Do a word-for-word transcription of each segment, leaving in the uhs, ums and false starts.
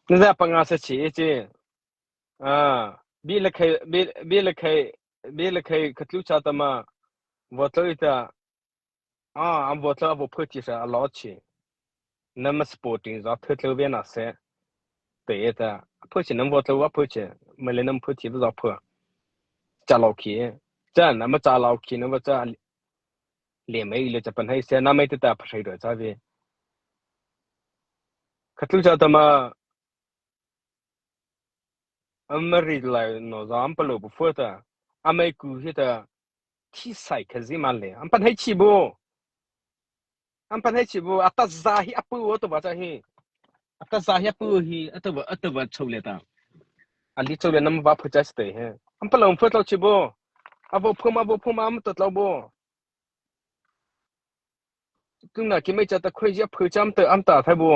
Na za pangasa chi chi. Ah, bi la khai, bi, bi la khai, bi la khai khatlu cha ta ma. Vote lo ta. Ah, am vote lo a vo phu chi sa a lo chi. Nama supporting za thutlo ve na se. Te ta. Phu chi nam vote lo a phu chi. Ma le nam phu chi za phu. Cha lo ki. Cha nama cha lo ki nama cha. Le mai le cha pan hai se na mai te ta pha sai do cha ve. Khatlu cha ta ma. Amari lai no za am palo bu fu ta. Amai ku hi ta. Thi sai kha zi ma le. Am pan hai chi bu. Am pan hai chi bu. Ata za hi apu o to ba cha hi. Ata za hi apu hi. Ata ba, ata ba chau le ta. Ali chau le nam ba phu cha ste he. Am palo fu to chi bu. A bu phu ma bu phu ma am to lo bu. Tung na ki mai cha ta khoi zia phu cha am ta am ta thai bu.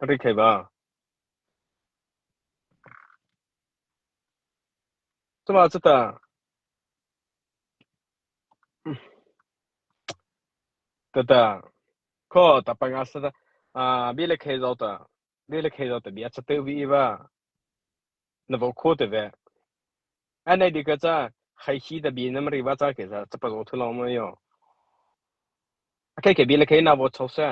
Ri khai ba. Tuma cha ta. Ta ta. Ko ta pangasa ta. Ah, bi le khai zo ta. Bi le khai zo ta bi a cha te vi va. Na vo kho te ve. Anai di ka cha, khai hi ta bi nam ri va cha ke cha, cha pa zo thu lo mo yo. A khai ke bi le khai na vo chau sa.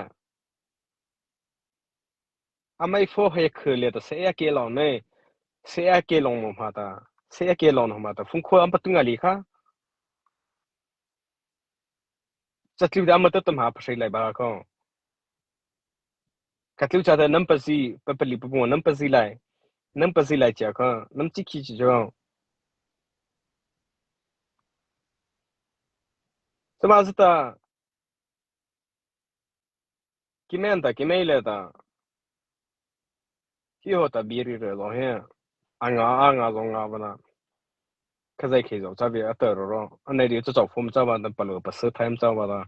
A mai fo he khu le ta se a ke lo ne. Se a ke lo mo ma ta. Se a ke lo no ma ta. Phung kho am pa tu nga li kha. Cha tlu da ma ta ta ma pa sai lai ba ko. Ka tlu cha ta nam pa zi, pa pa li pa bu nam pa zi lai. Nam pa zi lai cha ko, nam chi ki chi jo. Sa ma sa ta. Ki men ta, ki men le ta. Ki ho ta bi ri re lo he. A nga, a nga zo nga ba na. Ka zai ke zo cha bi a ta ro ro. A nei di cha zo phum cha ba ta pa lo pa sa time cha ba ta.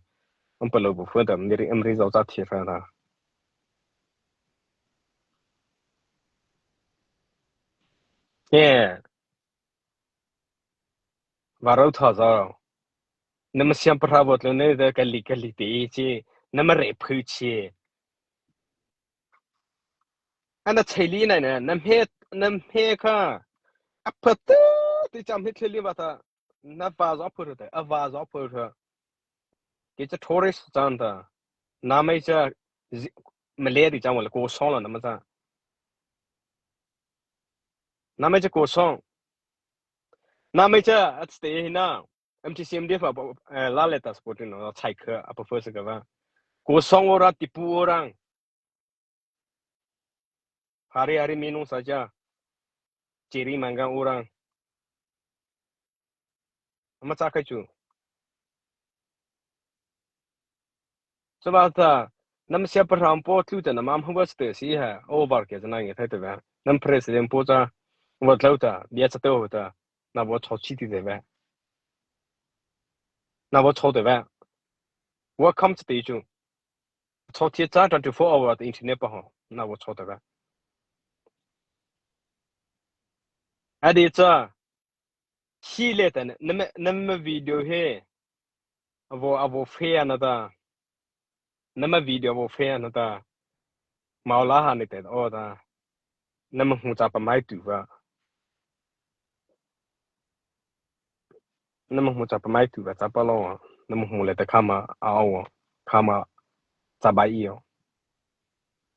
Am pa lo bu fu ta mi ri am ri zo cha thi sa ta. He. Varau tha za. Nama siam pra vot lo ne da kali kali te chi. Nama re phu chi. Ana cheli nai na, nam he, nam he kha. A pha tu, ti cham he cheli va ta. Na va zo phu ta, a va zo phu ta. Ki cha tourist chan ta. Na mai cha zi-, Malay di chang wala ko song la na ma cha. Na mai cha ko song. Na mai cha at stay hi na. M T C M D F a, eh, la le ta supporting no, chai kha, a pa first ka va. Ko song ora tipu orang. Hari-hari minung saja. Chiri manggang orang. Ama cha khai chu. Sa ba ta, nam sia pa ram po tlu ta nam am hwa ste si ha, over ke zana nge thai ta ba. Nam president po cha, wa tlu ta, bia cha to ta, na bo cho chi ti de ba. Na bo cho de ba. Wa kam chi te chu. Cho ti cha twenty-four hour ta internet pa ho, na bo cho de ba. A di cha, Hi le ta, nama, nama video he. Avo, avo fe ana ta. Nama video avo fe ana ta. Mau la ha ni te o ta. Nama hmu cha pa mai tu va. Nama hmu cha pa mai tu va cha pa lo. Nama hmu le ta kha ma a o. Kha ma cha ba i o.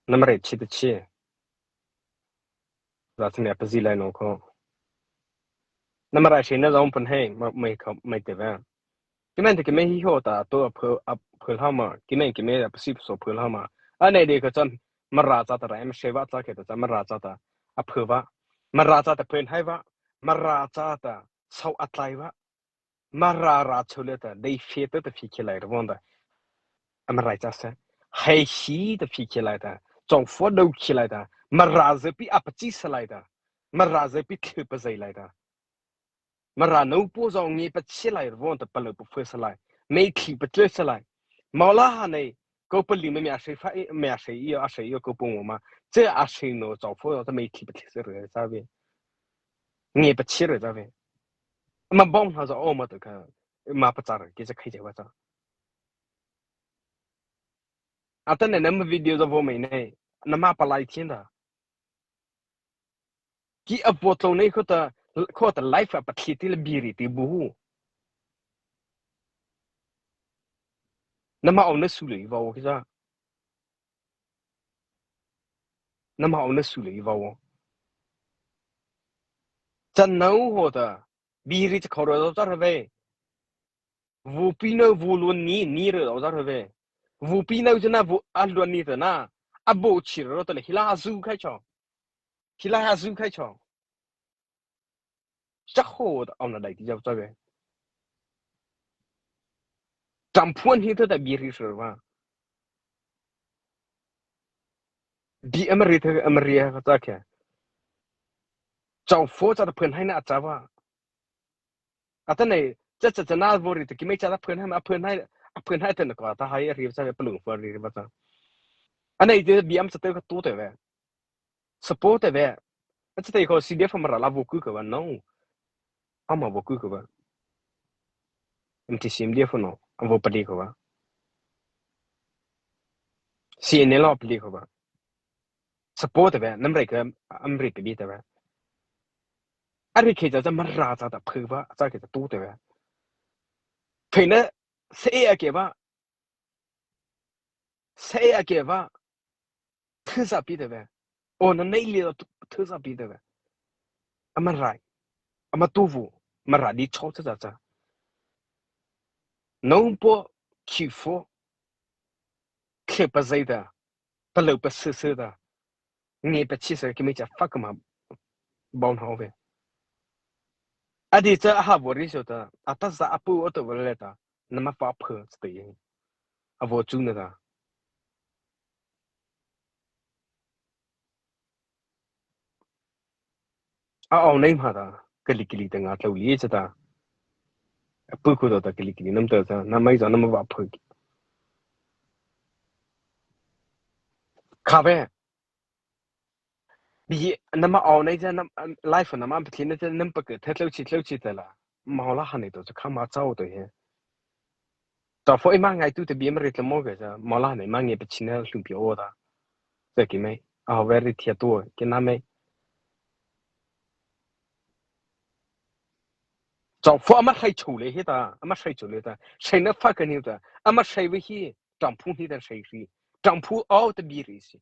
Nama re chi ta chi. Za chi me pa zi lai no ko. Nama ra shi na zong pun hei, ma, mai ka, mai te va. Ki men te ki men hi ho ta, to a phu, a phu la ma. Ki men ki men a pa si so phu la ma. A nei de ka chan, ma ra cha ta ra, em she va cha ke ta cha, ma ra cha ta. A phu va. Ma ra cha ta phu hai va. Ma ra cha ta, sau a tlai va. Ma ra ra chau le ta, dei fe ta ta fi ki lai ra von da. A ma ra cha sa. Hai hi ta fi ki lai ta. Chong fo dau ki lai ta. Ma ra ze pi a pa chi sa lai ta. Ma ra ze pi thlu pa zai lai ta. Ma ra no po zong nge pa chi lai ra von ta pa lo pa fo sa lai. Mei thli pa tle sa lai. Ma la ha nei. Ko pa li me me a shei fa, me a shei i, a shei i ko po mo ma. Che a shei no chong fo ta mei thli pa thli sa re sa ve. Nge pa chi re sa ve. Ma bong ha za o ma to ka, ma pa cha re, ke cha khai cha wa cha. A ta ne nama video za vo mai ne, nama pa lai thien da. Ki a vote lo nei khota, khota life a pathli ti la biri ti bu. Nama aw na su le va o ki za. Nama aw na su le va o. Cha nau hota, biri cha khoro za ra ve. Vu pi nau vu luan ni, ni re za ra ve. Vu pi nau cha na vu a luan ni ta na. A bo chi ro ta le hila zu khai cho. Hila zu khai cho. Cha ho ta aw na dai ti za cha ve. Tram phuan hi ta da biri sa va. Di amari ta amari ka ta khe. Chau fo cha ta phuan hai na cha va. Ata nei, cha cha cha na vori ta ki mei cha ta phuan hai, a phuan hai, a phuan hai ta na ka ta hai ri cha ve palung fo ri va ta. Anei de bi am cha te ka tu te ve. Support te ve. A cha te ko C D F Mara la vo ku ka va no. Ama vo ku ka va. M T C M D F no, a vo pali ka va. C N A la pali ka va. Support te ve, nam rei ka, am rei pali te ve. A rei ke cha cha Mara cha ta phu va, cha ke cha tu te ve. Phe na se a ke va. Se a ke va. Thu sa pi te ve. O na nei li thu sa pi te ve. Ama rai. Ama tu vu. Mara di cho cha cha cha. No po ki fo. Khe pa zai ta. Palou pa se se ta. Nge pa chi se ki mei cha fa ka ma. Bon ho ve. A di cha ha vo ri so ta. A ta za a pu o to ve le ta. Nama fa phe te. A vo chu na ta. A aw nei ma ta. Kali kali ta nga tlau li cha ta. A pu ku ta kali kali nam ta cha. Na mai za nam va phe. Ka ve. Bi nama aw nei cha nam life nama pathli na cha nam pa ke the tlau chi tlau chi ta la. Ma la ha nei to cha ka ma chau to he. Ta fo i ma ngai tu te bi ma ri tla mo ke cha ma la nei ma nge pa chi na hlum pi o ta. Cha ki mei. A very thia to ke na mei. Cha fo ama sai chu le he ta, ama sai chu le ta. Sai na fa ka ni ta. Ama sai ve hi. Tram phu hi ta sai hi. Tram phu aw ta biri si.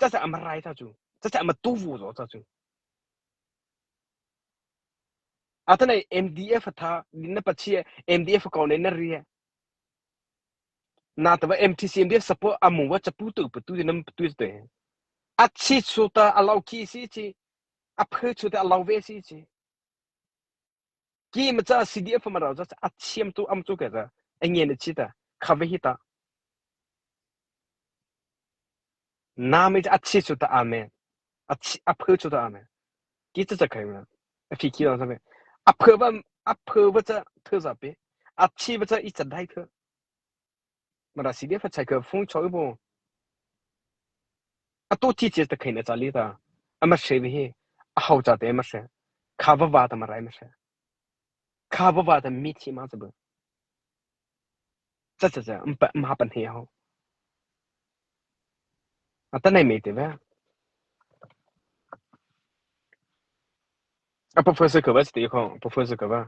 Cha cha ama rai ta chu. Cha cha ama tu vu zo ta chu. Ata nei M D F tha, di na pa chi M D F ko nei na ri. Na ta va M T C M D F support a mu va cha pu tu pu tu di na pu tu te. A chi chu ta a lau ki si chi. A phe chu ta a lau ve si chi. Ki ma cha C D F ma rau cha a chiam tu am chu ke cha. A nge na chi ta. Kha ve hi ta. Na me cha a chi chu ta a me. A chi a phe chu ta a me. Ki cha cha khai ma. A phi ki la sa me. A phe va a phe va cha the za pe. A chi va cha i cha dai the. Mara C D F chai ka phone choi bo. A to ti ti ta khai na cha li ta. A ma she bi hi. A hau cha te ma she. Kha va va ta ma rai ma she. Kha va va ta mi ti ma cha bo. Cha cha cha. Mpa ma pan he ho. A ta nei me te va. A professor ka va ti ko professor ka va.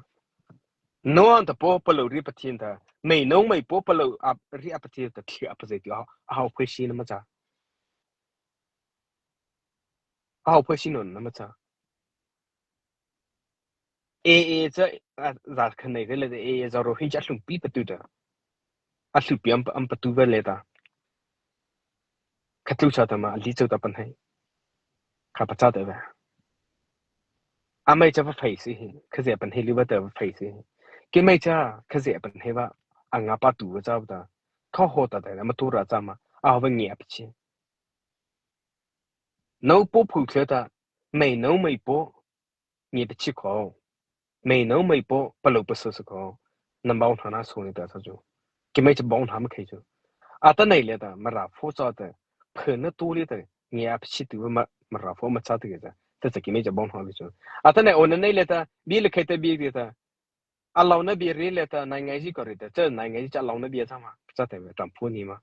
No an ta po palo ri pathin ta. Mei no mei po palo a ri a pathin ta thi a pa zai ti a hau phe si na ma cha. A hau phe si no na ma cha. A A cha a za khan nei le A A za ro hi cha hlum pi pa tu ta. A hlum pi am am pa tu va le ta. Kha tu cha ta ma li cha ta pan hai. Kha pa cha ta va. A mai cha va phai si hi. Kha ze pan hai li va ta va phai si hi. Ki mai cha kha ze pan hai va. A nga pa tu va cha va ta. Kha ho ta ta ma tu ra cha ma. A va nge a pa chi. No po phu khle ta. Mei no mei po. Nge pa chi ko. Mei no mei po palo pa so so ko. Na bau na na so ni ta sa chu. Ki mei cha bau na ma khai chu. A ta nei le ta ma ra pho cha ta. Phe na tu le ta. Nge a pa chi tu ma ma ra pho ma cha ta ke ta. Ta cha ki mei cha bau na ma chu. A ta nei o na nei le ta. Bi le khai ta bi ke ta. A lau na bi ri le ta nai ngai ji ko ri ta. Cha nai ngai ji cha lau na bi cha ma. Cha ta me tam phu ni ma.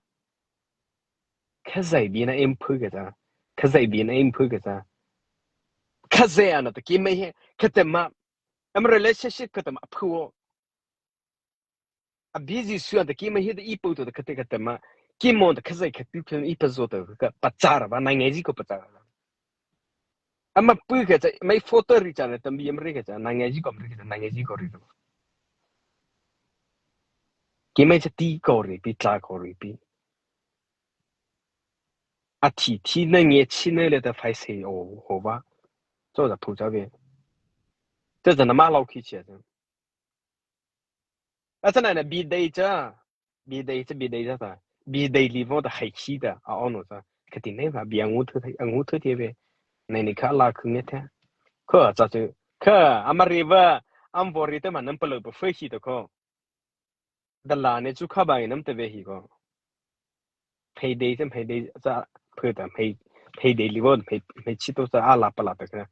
Kha zai bi na em phu ke ta. Kha zai bi na em phu ke ta. Khazia na ta keimo he khâ teh ma, ama relationship khâ teh ma phuh. A busy su ta keimo he ta ei pua to ta khâ teh khâ teh ma, keimo ta khazia khâ tu phu ei pua zo ta ka pachâ ra ba, na ngiah zy ko pachâ ra. Ama pua khâ cha, ama photo ri cha na, ta bie ama ri khâ cha, na ngiah zy ko ama ri khâ cha, na ngiah zy ko ri ro. Keimo cha ti ko ri pi, tla ko ri pi. A thi thi na ngiah chi na le ta phai sei o ho ba. Cho za phu cha ve. Cha za na ma lau khi chia cha. A cha na na bi dei cha. Bi dei cha, bi dei cha ta. Bi dei li vo ta hai khi ta. A ono cha. Khati nei ba bi a ngu thu, a ngu thu ti ve. Nei ni kha la khu ne the. Kho cha chu. Kha ama ri ba. Am vo ri ta ma nam palo pa fe khi ta kho. Dala ne chu kha ba nam te ve hi ko. Phei dei cha, phei dei cha, phei ta, phei, phei dei li vo, phei, phei chi to cha a la pa la ta kha.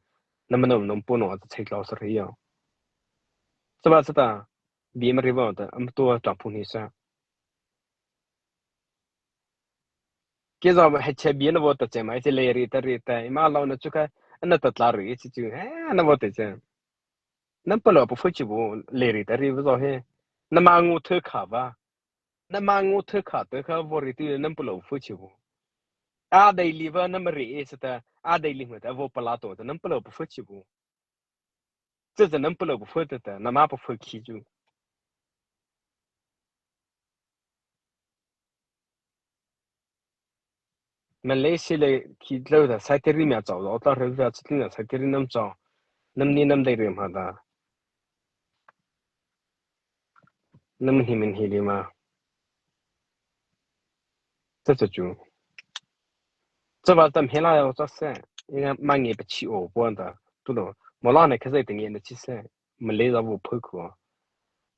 Nam nam nam pu no cha chei lo sa ri yo. Cha ba cha ta, bi ma ri vo ta, am to ta pu ni sa. Ke za ba he che bi na vo ta che ma, che le ri ta ri ta, i ma lo na chu kha, na ta tla ri chi chu, he, na vo ta che. Nam palo pa fe chi bu, le ri ta ri vo zo he. Na ma ngu thu kha ba. Na ma ngu thu kha ta kha vo ri ti nam palo fe chi bu. A dei li ba nam ri e sa ta, a dei li ma ta vo pa la to ta nam palo pa fe chi bu. Cha cha nam palo pa fe ta ta, na ma pa fe khi chu. Malaysia le khi lo ta, sai te ri mia chao, lo ta ri ra chi na, sai te ri nam chao. Nam ni nam dei ri ma ta. Nam hi min hi li ma. Cha cha chu. Cha ba tam he la yo cha se. Ina ma nge pa chi o po ta. Tu lo. Mo la ne ka zai te nge na chi se. Malay za vo phu ko.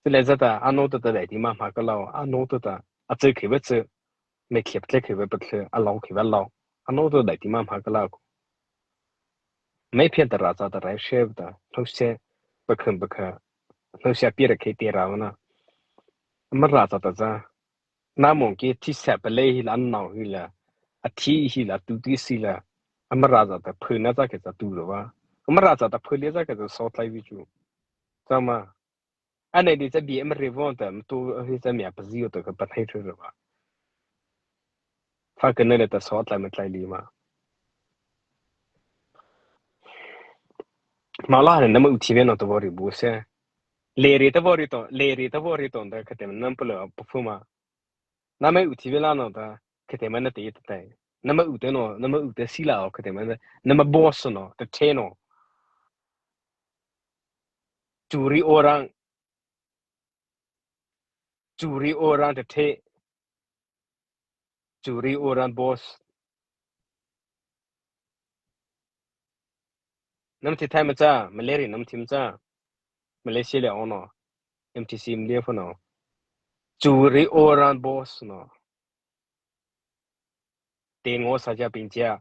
Te le za ta, a no ta ta dai ti ma ma ka lao. A no ta ta. A che ke ve che. Me khep tle ke ve pa tle. A lao ke ve lao. A no ta dai ti ma ma ka lao ko. Mei phian ta ra cha ta rai she ta. Lo se. Pa khun pa kha. Lo se pi ra ke te ra na. Ma ra cha ta cha. Na mong ke thi sa pa le hi la nau hi la. A thi hi la tu ti si la. Ama ra za ta phu na za ke za tu lo ba. Ama ra za ta phu le za ke za so tlai vi chu. Za ma. A nei di za bi ama ri vo ta ma tu hi za mia pa zi yo ta ka pa thai thu lo ba. Fa ke ne le ta so tlai ma tlai li ma. Ma la ne na ma u thi ve no ta vo ri bu se. Le ri ta vo ri to, le ri ta vo ri to da ka te nam pa lo pa phu ma. Nama u thi ve la no ta, khate ma na te ta tai. Nama u te no, nama u te si la o khate ma na, nama boss no, te the no. Churi orang, churi orang te the. Churi orang boss. Nama thi thai ma cha, Malay ri nama thi ma cha. Malaysia le ono. M T C Malay pho no. Churi orang boss no. Te ngo sa cha pin cha.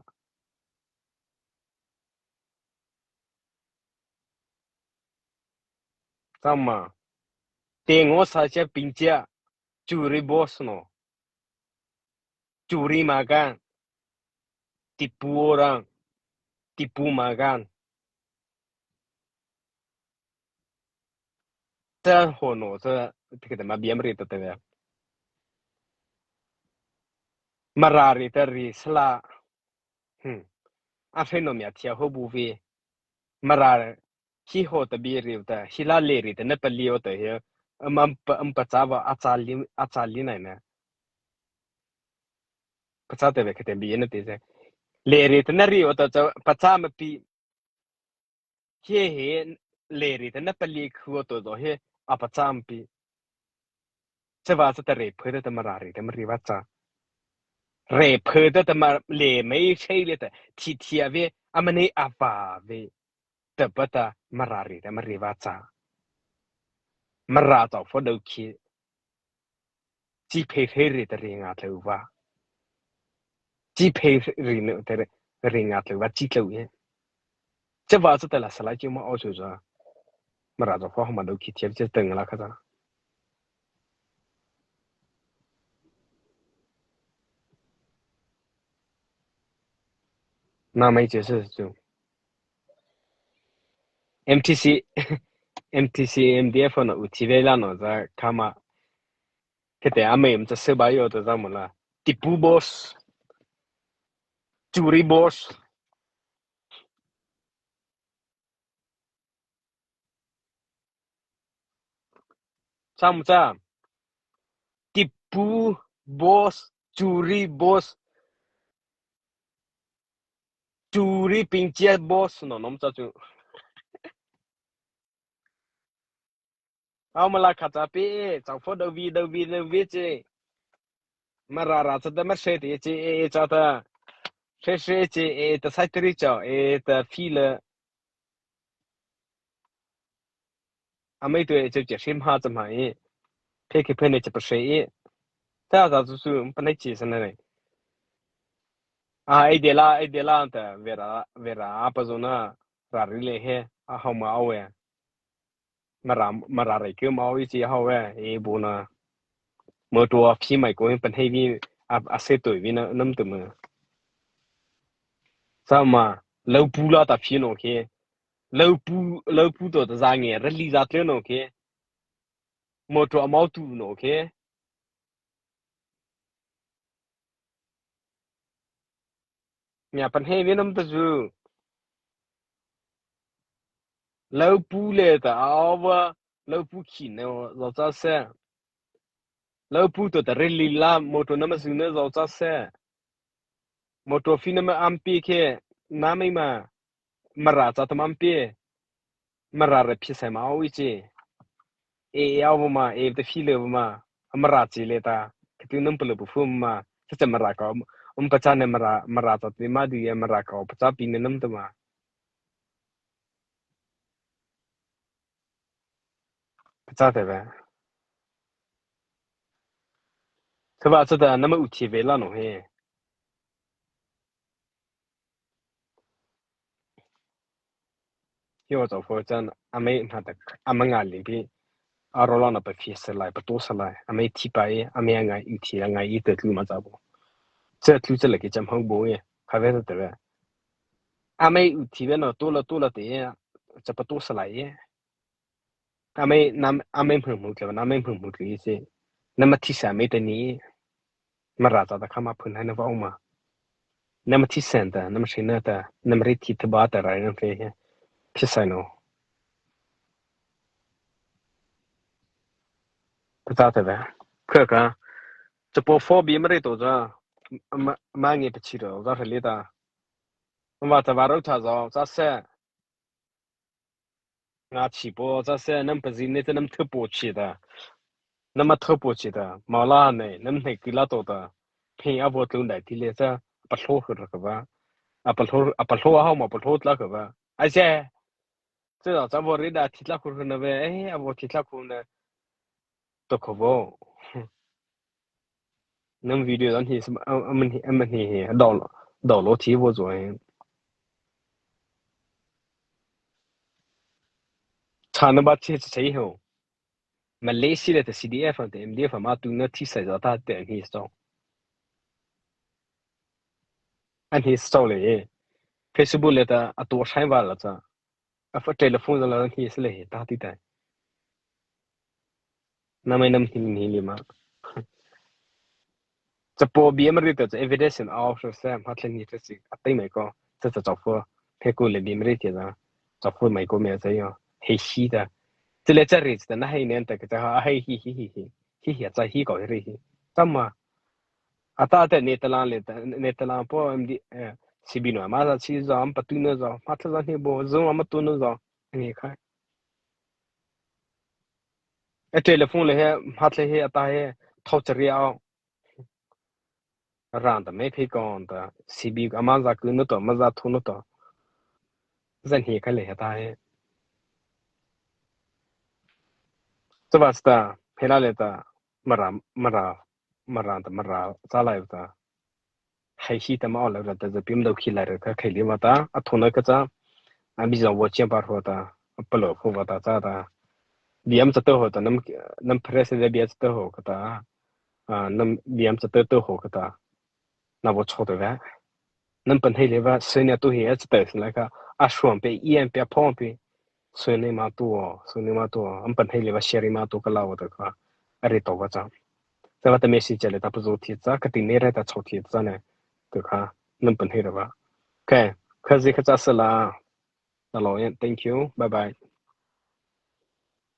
Sama. Te ngo sa cha pin cha. Churi boss no. Churi makan. Tipu orang. Tipu makan. Cha ho no cha, te khate ma biam ri ta te. Mara ri ta ri sala. Hmm. A fe no mia thia ho bu ve. Mara hi ho ta bi ri ta, hi la le ri ta na pa li o ta hi. Am, am pa, am pa cha va a cha li, a cha li nai na. Pa cha te ve khate bi na te se. Le ri ta na ri o ta cha, pa cha ma pi. He he, le ri ta na pa li khu o to do he, a pa cha ma pi. Cha va cha ta re phe ta ta Mara ri ta ma ri va cha. Re phe ta ta ma le mei chei le ta, thi thi a ve, a ma nei a va ve. Ta pa ta Mara ri ta ma ri va cha. Mara cha pho do khi. Chi phe phe ri ta ri nga tlo va. Chi phe ri no ta ri nga tlo va chi tlo ye. Cha va cha ta la sa la chi ma o chu za. Mara cha pho ma do khi thiam cha ta nga la kha za. Na mai che se chu. M T C, M T C, M D F no uthi vei la no za kama. Kete ame um cha se ba yo ta za mo la. Tipu boss. Churi boss. Cham cha. Tipu boss, Churi boss. Churi pingchia boss no nom cha chu. Au mala kha cha pe, chau pho dau vi, dau vi, dau vi che. Mara ra cha ta ma se te che, e, e cha ta. Se se che, e ta sai tri cha, e ta fi le. Amei tu e che che sim ha cha ma e. Pe ke pe ne che pa se e. Ta ta su su pa ne che sa na ne. A, e de la, e de la ta vera, vera apa zo na ra ri le he, a hau ma au e. Mara, mara rai ke ma au i chi hau e, e bu na. Mo tu a phi mai ko hin pan hei vi, a, a se tu vi na, nam tu ma. Sa ma, lau pu la ta phi no ke. Lau pu, lau pu to ta za nge, ra li za tle no ke. Mo tu a mau tu no ke. Nya pan hei vi nam ta zu. Lau pu le ta a va, lau pu khi ne zo cha se. Lau pu to ta re li la mo to na ma zu ne zo cha se. Mo to fi na ma am pi ke na mai ma. Mara cha ta ma am pi. Mara re phi sai ma au i chi. E, e au ma, e ta fi le ma. Mara chi le ta. Ka tu nam pa le pu fu ma. Cha cha mara ka. Um pa cha ne mara, mara cha ti ma di e mara ka. Pa cha pi ne nam ta ma. Pachâ teh vei. Thei vei cha ta nama u thi vei la no he. Hio cha pho chan amei hna ta ama nga ling pi. A ro la na pa phi sa lai, pa to sa lai. Amei thi pa e, amei a ngai i thi a ngai i te tlu ma cha bo. Cha tlu cha la ki cham hang bo e. Kha vei ta teh vei. Amei u thi vei no to la to la te e. Cha pa to sa lai e. Amei nam, amei hmur hmur tla, amei hmur hmur tla i se. Nama thi sa amei ta ni. Mara cha ta kha ma phun hai na va ma. Nama thi sa ta, nama se na ta, nama ri thi ta ba ta rai na fe he. Thi sa no. Pachâ teh vei. Kha kha. Cha po pho bi ma ri to cha. Ma, ma nge pa chi ro, cha hre li ta. Ma ta va ro tha zo, cha se. Nga chi po cha se, nam pa zi ne cha nam thu po chi ta. Nama thu po chi ta. Ma la ne, nam ne ki la to ta. Phe a vo tlu dai ti le cha, pa hlo hur ka va. A pa hlo, a pa hlo a hau ma pa hlo tla ka va. Ai se. Cha cha vo ri da thi tla khur na ve, eh, a vo thi tla khur na. To kho vo. Nam video dan hi, am, am, am, am, hi, hi, dol, dol lo thi vo zo hi. Cha na ba thi cha hi ho. Malaysia le ta C D F ta M D F ma tu na thi sa za ta te hi sto. An hi sto le. Facebook le ta a to sai va la cha. A fa telephone la hi se le ta ti ta. Namai nam hi ni li ma. Cha po bi ma ri ta cha evidence in all so se ma thlen ni ta si a tai mai ko. Cha cha cha pho. Phe ko le bi ma ri ti za. Cha pho mai ko me cha yo. He shi ta. Cha le cha ri ta na hai nen ta ka cha ha hai hi hi hi hi. Hi hi cha hi ko ri hi. Cha ma. A ta ta ne ta la le ta ne ta la po M D, eh, C B no ma za chi za am pa tu no za. Ma ta za ni bo zo am tu no za. Ni khai. A telephone le he, hmat le he, a ta he, thau chari au. Ran ta me phe kon ta, C B ama za ku no to, ma za thu no to. Zan he khai le he ta he. Cha ba sta, he la le ta, mara, mara, mara ta, mara, cha lai ta. Hai hi ta ma aw la ra ta za pim dau khi la ra kha khai li ma ta, a thona ka cha, a bi za wo chian par ho ta, a pa lo ho va ta cha ta. Biam cha to ho ta, nam, nam press le bia cha to ho ka ta. A, nam biam cha to to ho ka ta. Na wo cho to va. Nam pan hai le va, se nia to hi a cha to la ka, a suan pe, i an pe, a phong pe. suni ma tu, suni ma tu, ama pahno leipa share ma tu ka la awpa ta kha, a ri to va cha. Sa va ta message le ta pa zo thi cha, ka ti ne re ta cho thi cha ne, tu kha, nama pahno leipa. Okay, kha zi kha cha sa la. Hello, yeah, thank you. Bye bye.